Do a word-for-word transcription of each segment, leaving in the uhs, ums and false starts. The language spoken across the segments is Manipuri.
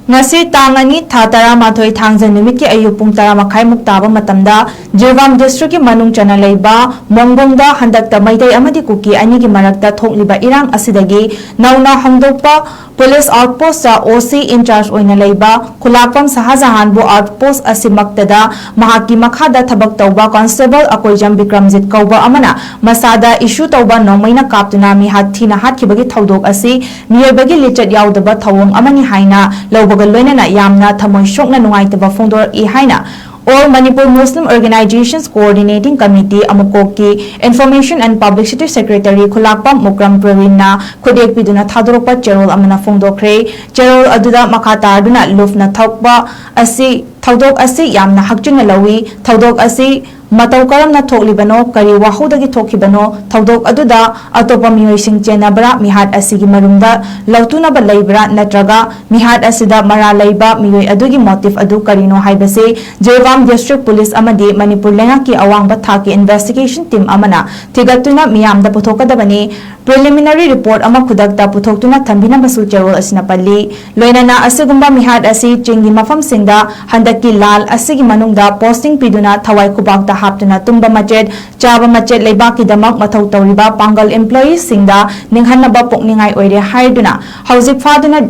ꯉꯁꯤ ꯇꯥꯡ ꯑꯅꯤ, ꯊꯥ ꯇꯔꯥꯃꯥꯊꯣꯏ, ꯊꯥꯡꯖ ꯅꯨꯃꯤꯠꯀꯤ ꯑꯌꯨꯛ ꯄꯨꯡ ꯇꯔꯥ ꯃꯈꯥꯏꯃꯨꯛ ꯇꯥꯕ ꯃꯇꯝꯗ ꯖꯤꯔꯤꯕꯥꯝ ꯗꯤꯁꯇ꯭ꯔꯤꯛꯀꯤ ꯃꯅꯨꯡ ꯆꯟꯅ ꯂꯩꯕ ꯃꯣꯡꯒꯣꯡꯗ ꯍꯟꯗꯛꯇ ꯃꯩꯇꯩ ꯑꯃꯗꯤ ꯀꯨꯀꯤ ꯑꯅꯤꯒꯤ ꯃꯔꯛꯇ ꯊꯣꯛꯂꯤꯕ ꯏꯔꯥꯡ ꯑꯁꯤꯗꯒꯤ ꯅꯧꯅ ꯍꯣꯡꯗꯣꯛꯄ ꯄꯨꯂꯤꯁ ꯑꯥꯎꯠꯄꯣꯁꯇ ꯑꯣ ꯁꯤ ꯏꯟꯆꯥꯔꯖ ꯑꯣꯏꯅ ꯂꯩꯕ ꯈꯨꯂꯥꯛꯄꯝ ꯁꯍꯥꯖꯍꯥꯟꯕꯨ ꯑꯥꯎꯠꯄꯣꯁ ꯑꯁꯤꯃꯛꯇꯗ ꯃꯍꯥꯛꯀꯤ ꯃꯈꯥꯗ ꯊꯕꯛ ꯇꯧꯕ ꯀꯣꯟꯁꯇꯦꯕꯜ ꯑꯀꯣꯏꯖꯝ ꯕꯤꯀ꯭ꯔꯝꯖꯤꯠ ꯀꯧꯕ ꯑꯃꯅ ꯃꯁꯥꯗ ꯏꯁꯨ ꯇꯧꯕ ꯅꯣꯡꯃꯩꯅ ꯀꯥꯞꯇꯨꯅ ꯃꯤꯍꯥꯠ ꯊꯤꯅ ꯍꯥꯠꯈꯤꯕꯒꯤ ꯊꯧꯗꯣꯛ ꯑꯁꯤ ꯃꯤꯑꯣꯏꯕꯒꯤ ꯂꯤꯆꯠ ꯌꯥꯎꯗꯕ ꯊꯧꯑꯣꯡ ꯑꯃꯅꯤ ꯍꯥꯏꯅ ꯂꯧꯕꯒ ꯂꯣꯏꯅꯅ ꯌꯥꯝꯅ ꯊꯃꯣꯏ ꯁꯣꯛꯅ ꯅꯨꯡꯉꯥꯏꯇꯕ ꯐꯣꯡꯗꯣꯔꯛꯏ ꯍꯥꯏꯅ All Manipur Muslim Organizations Coordinating Committee ꯑꯃꯨꯀꯣꯛꯀꯤ Information and Publicity Secretary ꯈꯨꯂꯥꯛꯄꯝ ꯃꯨꯀ꯭ꯔꯝ ꯄ꯭ꯔꯋꯤꯟꯅ ꯈꯨꯠꯌꯦꯛ ꯄꯤꯗꯨꯅ ꯊꯥꯗꯣꯔꯛꯄ ꯆꯦꯔꯣꯜ ꯑꯃꯅ ꯐꯣꯡꯗꯣꯛꯈ꯭ꯔꯦ꯫ ꯆꯦꯔꯣꯜ ꯑꯗꯨꯗ ꯃꯈꯥ ꯇꯥꯗꯨꯅ ꯂꯨꯞꯅ ꯊꯣꯛꯄ ꯑꯁꯤ, ꯊꯧꯗꯣꯛ ꯑꯁꯤ ꯌꯥꯝꯅ ꯍꯛꯆꯤꯟꯅ ꯂꯧꯏ꯫ ꯊꯧꯗꯣꯛ ꯑꯁꯤ ꯃꯇꯧ ꯀꯔꯝꯅ ꯊꯣꯛꯂꯤꯕꯅꯣ, ꯀꯔꯤ ꯋꯥꯍꯧꯗꯒꯤ ꯊꯣꯛꯈꯤꯕꯅꯣ, ꯊꯧꯗꯣꯛ ꯑꯗꯨꯗ ꯑꯇꯣꯞꯄ ꯃꯤꯑꯣꯏꯁꯤꯡ ꯆꯦꯟꯅꯕ꯭ꯔꯥ, ꯃꯤꯍꯥꯠ ꯑꯁꯤꯒꯤ ꯃꯔꯨꯝꯗ ꯂꯧꯇꯨꯅꯕ ꯂꯩꯕ꯭ꯔꯥ, ꯅꯠꯇ꯭ꯔꯒ ꯃꯤꯍꯥꯠ ꯑꯁꯤꯗ ꯃꯔꯥꯜ ꯂꯩꯕ ꯃꯤꯑꯣꯏ ꯑꯗꯨꯒꯤ ꯃꯣꯇꯤꯚ ꯑꯗꯨ ꯀꯔꯤꯅꯣ ꯍꯥꯏꯕꯁꯤ ꯖꯤꯔꯤꯕꯥꯝ ꯗꯤꯁꯇ꯭ꯔꯤꯛ ꯄꯨꯂꯤꯁ ꯑꯃꯗꯤ ꯃꯅꯤꯄꯨꯔ ꯂꯩꯉꯥꯛꯀꯤ ꯑꯋꯥꯡꯕ ꯊꯥꯛꯀꯤ ꯏꯟꯚꯦꯁꯇꯤꯒꯦꯁꯟ ꯇꯤꯝ ꯑꯃꯅ ꯊꯤꯒꯠꯇꯨꯅ ꯃꯤꯌꯥꯝꯗ ꯄꯨꯊꯣꯛꯀꯗꯕꯅꯤ꯫ ꯄ꯭ꯔꯤꯂꯤꯃꯤꯅꯔꯤ ꯔꯤꯄꯣꯔꯠ ꯑꯃ ꯈꯨꯗꯛꯇ ꯄꯨꯊꯣꯛꯇꯨꯅ ꯊꯝꯕꯤꯅꯕꯁꯨ ꯆꯦꯔꯣꯜ ꯑꯁꯤꯅ ꯄꯜꯂꯤ꯫ ꯂꯣꯏꯅꯅ ꯑꯁꯤꯒꯨꯝꯕ ꯃꯤꯍꯥꯠ ꯑꯁꯤ ꯆꯤꯡꯒꯤ ꯃꯐꯝꯁꯤꯡꯗ ꯍꯟꯗꯛꯀꯤ ꯂꯥꯜ ꯑꯁꯤꯒꯤ ꯃꯅꯨꯡꯗ ꯄꯣꯁꯇꯤꯡ ꯄꯤꯗꯨꯅ ꯊꯋꯥꯏ ꯈꯨꯕꯥꯛꯇ ꯍꯥꯞꯇꯨꯅ ꯇꯨꯝꯕ ꯃꯆꯦꯠ, ꯆꯥꯕ ꯃꯆꯦꯠ ꯂꯩꯕꯥꯛꯀꯤꯗꯃꯛ ꯃꯊꯧ ꯇꯧꯔꯤꯕ ꯄꯥꯡꯒꯜ ꯏꯝꯄ꯭ꯂꯣꯌꯤꯁꯤꯡꯗ ꯅꯤꯡꯍꯟꯅꯕ ꯄꯣꯛꯅꯤꯡꯉꯥꯏ ꯑꯣꯏꯔꯦ ꯍꯥꯏꯗꯨꯅ ꯍꯧꯖꯤꯛ ꯐꯥꯗꯨꯅ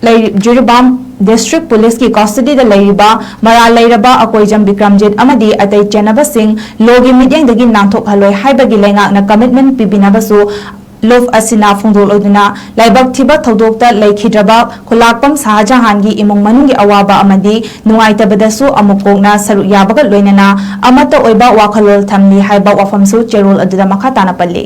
ꯂꯩꯔꯤ-, ꯖꯤꯔꯤꯕꯥꯝ ꯗꯤꯁꯇ꯭ꯔꯤꯛ ꯄꯨꯂꯤꯁꯀꯤ ꯀꯁꯇꯗꯤꯗ ꯂꯩꯔꯤꯕ ꯃꯔꯥꯜ ꯂꯩꯔꯕ ꯑꯀꯣꯏꯖꯝ ꯕꯤꯀ꯭ꯔꯝꯖꯤꯠ ꯑꯃꯗꯤ ꯑꯇꯩ ꯆꯦꯟꯅꯕꯁꯤꯡ ꯂꯣꯒꯤ ꯃꯤꯠꯌꯦꯡꯗꯒꯤ ꯅꯥꯟꯊꯣꯛꯍꯜꯂꯣꯏ ꯍꯥꯏꯕꯒꯤ ꯂꯩꯉꯥꯛꯅ ꯀꯃꯤꯠꯃꯦꯟ ꯄꯤꯕꯤꯅꯕꯁꯨ ꯂꯨꯞ ꯑꯁꯤꯅ ꯐꯣꯡꯗꯣꯛꯂꯗꯨꯅ ꯂꯥꯏꯕꯛ ꯊꯤꯕ ꯊꯧꯗꯣꯛꯇ ꯂꯩꯈꯤꯗ꯭ꯔꯕ ꯈꯨꯂꯥꯛꯄꯝ ꯁꯍꯥꯖꯍꯥꯟꯒꯤ ꯏꯃꯨꯡ ꯃꯅꯨꯡꯒꯤ ꯑꯋꯥꯕ ꯑꯃꯗꯤ ꯅꯨꯡꯉꯥꯏꯇꯕꯗꯁꯨ ꯑꯃꯨꯛ ꯀꯣꯛꯅ ꯁꯔꯨꯛ ꯌꯥꯕꯒ ꯂꯣꯏꯅꯅ ꯑꯃꯠꯇ ꯑꯣꯏꯕ ꯋꯥꯈꯜꯂꯣꯟ ꯊꯝꯂꯤ ꯍꯥꯏꯕ ꯋꯥꯐꯝꯁꯨ ꯆꯦꯔꯣꯜ ꯑꯗꯨꯗ ꯃꯈꯥ ꯇꯥꯅ ꯄꯜꯂꯤ꯫